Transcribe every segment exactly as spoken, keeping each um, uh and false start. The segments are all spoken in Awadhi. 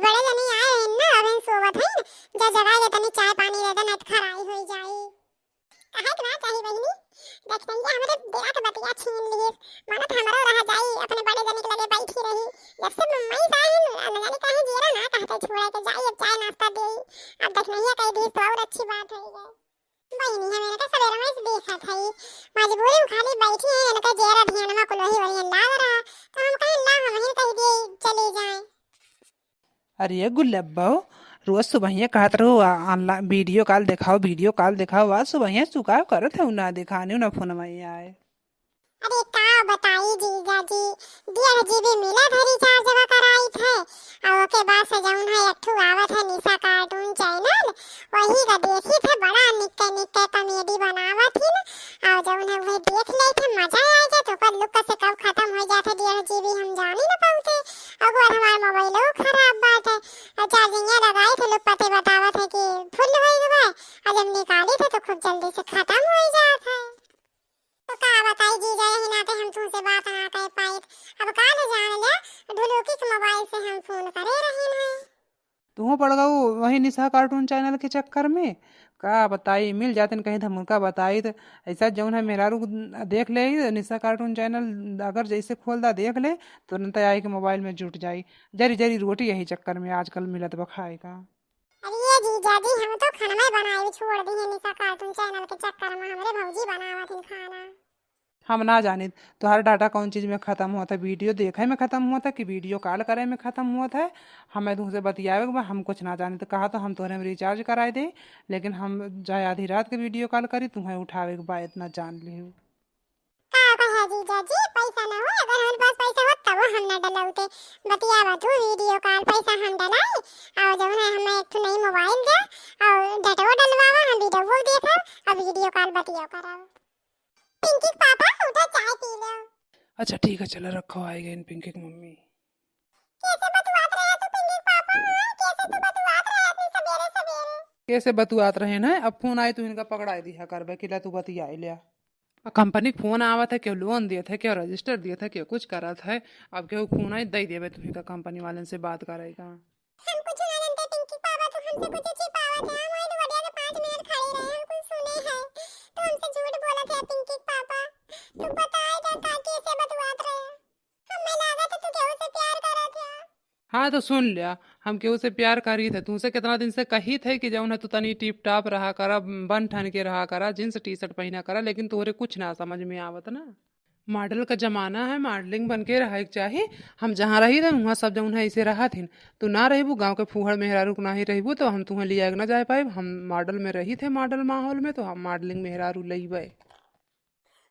बड़े जनी आए हैं ना, अबहिन सोवत हैं, जा जगाए दे, तनी चाय पानी दे दे, नहीं तो खराई होई जाई। कहे के ना चाही बहिनी, देखनैया हमरे दिया के बतिया छीन लिहिस। मानत हमरो रह जाई, अपने बड़े जनी के लगे बैठी रही। जब से मुंबई से आए हैं, न जाने काहे जियरा ना कहते छोड़ा के जाई, अब चाय नाश्ता देई। अब देखनैया कह दी तो और अच्छी बात है ये। बहिनी, हम इनका सवेरे में से देखत हई, मजबूरी में खाली बैठी हैं, इनका जियरा ध्यान में कुल वही वही लाग रहा, तो हम कहे ला हम ही कह दिए चले जाए। अरे गुल्लब्बो, रोज सुबहिया कहत रहो, आ, ऑनलाइन वीडियो कॉल देखाओ, वीडियो कॉल देखाओ। आज सुबहिया तू का करत है, ना देखाने ना फोन में आए। अरे का बताई जीजा जी, डेढ़ जीबी मिला था रिचार्ज वा कराई थे, और ओके बाद से जौन है एक ठो आवत है निशा कार्टून चैनल, वही का देखी थे, बड़ा निक्के निक्के कॉमेडी बनावत ही ना, और जौन है वही देख ले थे, मजा आ जाए। तो ओकर लुक से कब खत्म हो जाते डेढ़ जीबी हम जानी ना पाते। अगुआर हमार मोबाइलो खराब बाटे। आ चार्जिंग लगाई थे, लोग पते बतावत है कि फुल होई गवा। आ जब निकाली थे तो खूब जल्दी से खत्म होई जात है। तो का बताई जीजा, यही नाते हम तुमसे बात ना कर पाइत। अब काल जान ले, ढुलुकी के मोबाइल से हम फोन करे रही हैं। तू पड़ गऊ वही निशा कार्टून चैनल के चक्कर में। का बताई, मिल जाते न कहीं तो हम उनका बताई। तो ऐसा जौन है मेहरारू देख ले निशा कार्टून चैनल, अगर जैसे खोल दा देख ले, तुरंत आई के मोबाइल में जुट जाई। जरी जरी रोटी यही चक्कर में आजकल मिलत बा खाए का। अरे ये जीजा जी, हम तो खाना बनाए छोड़ दी है निशा कार्टून चैनल के चक्कर में, हमरे भौजी बनावत हैं खाना। हम ना जानित तोहार डाटा कौन चीज में खत्म होत है, वीडियो देखे में खत्म होत है कि वीडियो कॉल करे में खत्म होत है। हमें तुमसे बतियावे के बा, हम कुछ ना जानित। कहा तो हम तोहरे में रिचार्ज कराए दे, लेकिन हम चाहे आधी रात के वीडियो कॉल करी, तुम्हें उठावे के बा, इतना जान लियो। का कहे जीजा जी, पैसा ना हो, अगर हमारे पास पैसा होत तब हम ना डलौते। बतियावा तू वीडियो कॉल, पैसा हम डलाई, और जौन है हमें एक ठो नई मोबाइल दे, और डाटो डलवावा, हम वीडियो देखब, और वीडियो कॉल बतियो करब। पिंकी के पापा, उठा, चाय पी लो। अच्छा ठीक है, चला रखो, आए गए पिंकी की मम्मी। कैसे बतुआत रहे तू पिंकी के पापा, हाँ? कैसे तू बतुआत रहे इतनी सबेरे सबेरे? कैसे बतुआत रहे ना, अब फोन आई तो इनका पकड़ाई दिया करबे कि ला तू बतियाई लिया। कंपनी के फोन आवत है, केहू लोन देत है, केहू रजिस्टर देत है, केहू कुछ करत है। अब केहू फोन आई दे देबे तुही का कंपनी वालन से बात करेगा। हम कुछ ना जानते पिंकी पापा, तू हमसे कुछ छिपावत है। हम वही दुवरिया के पाँच मिनट खड़ी रहे, हम कुछ सुने हैं। तू हमसे झूठ बोलत है पिंकी पापा। तू बताए जा का कैसे बतुआत रहे। हमें लागत है तू केहू से प्यार करत है। हाँ तो सुन लिया, हम केहू से प्यार करी थे, तुमसे कितना दिन से कही थे कि जौन है तू तनी टिप टाप रहा करा, बन ठन के रहा करा, जींस टी शर्ट पहना करा, लेकिन तोहरे कुछ ना समझ में आवत ना। मॉडल का जमाना है, मॉडलिंग बन के रहे के चाही। हम जहाँ रही थे वहाँ सब जौन है ऐसे रहा थिन। तू ना रहबू, गाँव के फूहड़ मेहरारू के नाही रहबू, तो हम तुम्हें लिया के ना जाए पाए। हम मॉडल में रही थे, मॉडल माहौल में, तो हम मॉडलिंग मेहरारू लईबे।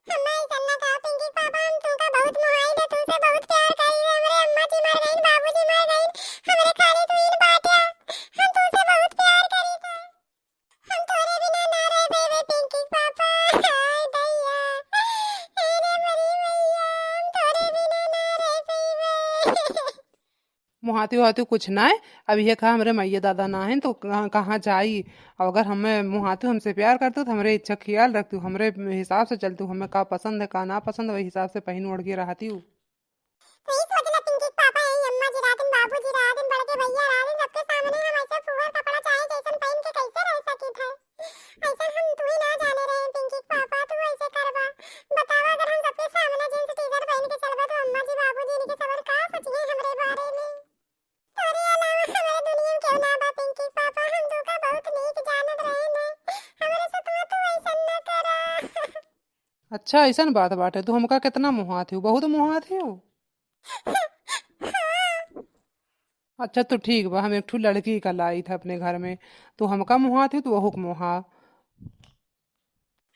हम्मा ऐसन ना कहा पिंकी पापा, हम तुमका बहुत मोहाई थे, तुमसे बहुत प्यार करी थे। हमरे अम्मा जी मर गईन, बाबूजी मर गईन, हमरे खाली तू ही बाटे। हम तुमसे बहुत प्यार करी थे। हम तोरे बिना ना रह पइबे पिंकी पापा। हाय दैया, अरे मरी मैया, हम तोरे बिना ना रह पइबे। मुहाती उहाती कुछ ना है। अब ये कहा हमरे मैया दादा ना हैं तो कहाँ, कहाँ जाई? अब अगर हमें मुहाती हमसे प्यार करतू तो हमरे इच्छा ख्याल रखतू, हमरे हिसाब से चलतू, हमें का पसंद है का ना पसंद है, वही हिसाब से पहन ओढ़ के रहती हूँ। तो ई सोच ले पिंकी के पापा, यही अम्मा जी रहतिन, बाबू जी रहतिन, बड़के भैया रहतिन, सबके सामने हम ऐसे फूहर कपड़ा चाहे जैसन पहन के कैसे रह सकित है? ऐसन हम तू ही ना जाने रहे पिंकी के पापा, तू ऐसे करबा। बतावा अगर हम सबके सामने जींस टी शर्ट पहन के चलबा तो अम्मा जी बाबू जी इनके सबर का सोचिए हमरे बारे में? तोरे अलावा हमरे दुनिया में केहू ना बा पिंकी के पापा, हम तू का बहुत नीक जानत रहे ने, हमरे सतवा तू ऐसन ना करा। अच्छा, ऐसन बात बाटे, तू हमका कितना मोहात हो, बहुत मोहात हो। अच्छा, तो ठीक बा, हम एक ठो लड़की का लाई था अपने घर में, तू हमका मोहात हो, तू ओहू के मोहा।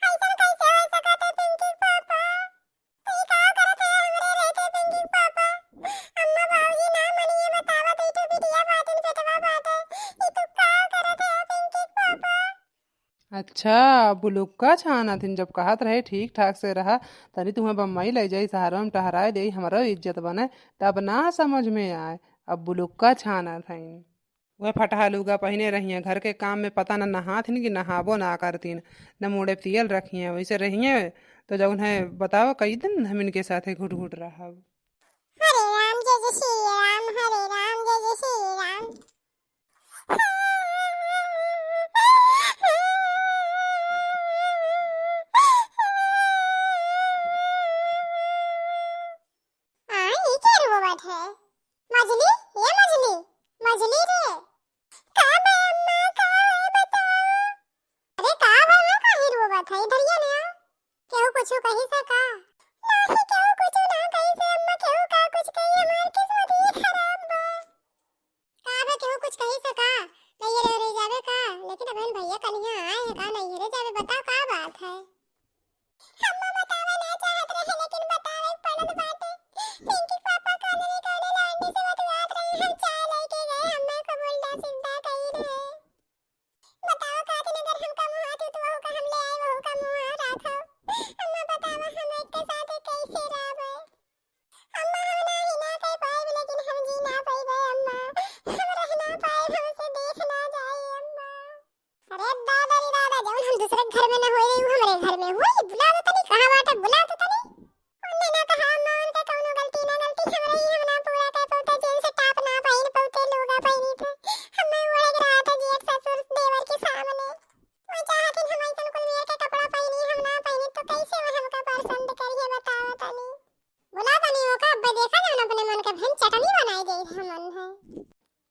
ऐसन कैसे हो सकत है, पिंकी पापा? तू ई का करत है हमरे रहते, पिंकी पापा? अम्मा बाबूजी ना मनिए, बतावा, तो ई तो बिटिया बातिन पेटवा बाटे, ई तू का करत है, पिंकी पापा? अच्छा, बुलुक्का छानत हिन, जब कहत रहे ठीक ठाक से रहा, तनी तुम्हें बम्बई ले जाई, शहरवा में टहराए देई, हमरो इज्जत बने, तब ना समझ में आए। अब बुलुक्का छानत हईन। वह फटहा लुगा पहिने रहिए, घर के काम में पता न नहात हिन कि नहाबो ना करतीन, न मूड़े तेल रखिए, वैसे रहिए तो जौन है बताओ, कई दिन हम इनके साथे घुट घुट रहब। हरे राम जय जय श्री राम, हरे राम जय जय श्री राम।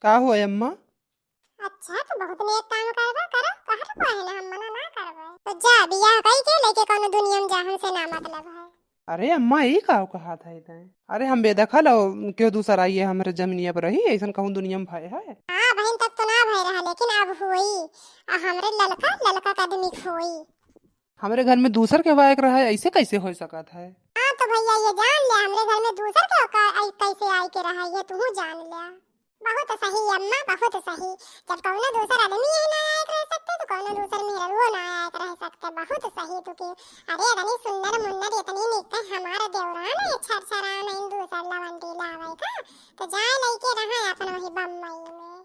का हुआ अम्मा? अच्छा, तो बहुत नेक काम करबा, करो, कहत को है ना, हम मना ना करबे। तो जा, बियाह कई के लेके कौनो दुनिया में जा, हमसे ना मतलब है। अरे अम्मा, ई का कहत है तैं? अरे हम बेदखल हो, केहू दूसर आइए हमरे जमीनिया पर रही, ऐसन कहूँ दुनिया में भय है? हाँ बहिन, तब तो ना भय रहा, लेकिन अब हुई। आ हमरे ललका, ललका के आदमी खोई। हमरे घर में दूसर के वायक रहा है, ऐसे कैसे हो सकत है? हाँ तो भैया, ये जान ले, हमरे घर में दूसर के का, आई, कैसे आई के रहा है, ये तू जान ले। बहुत सही अम्मा, बहुत सही। जब कौनो दूसर आदमी ही ना आयक रह सकते, तो कौनो दूसर मेहरुओ ना आयक रह सकते। बहुत सही तू की। अरे, इतनी सुंदर मुन्नर, इतनी निक हमार देवरान है, छरछरान है, दूसर लवंडी लावे का। तो जाए लइके रहा अपन वही बम्बई में।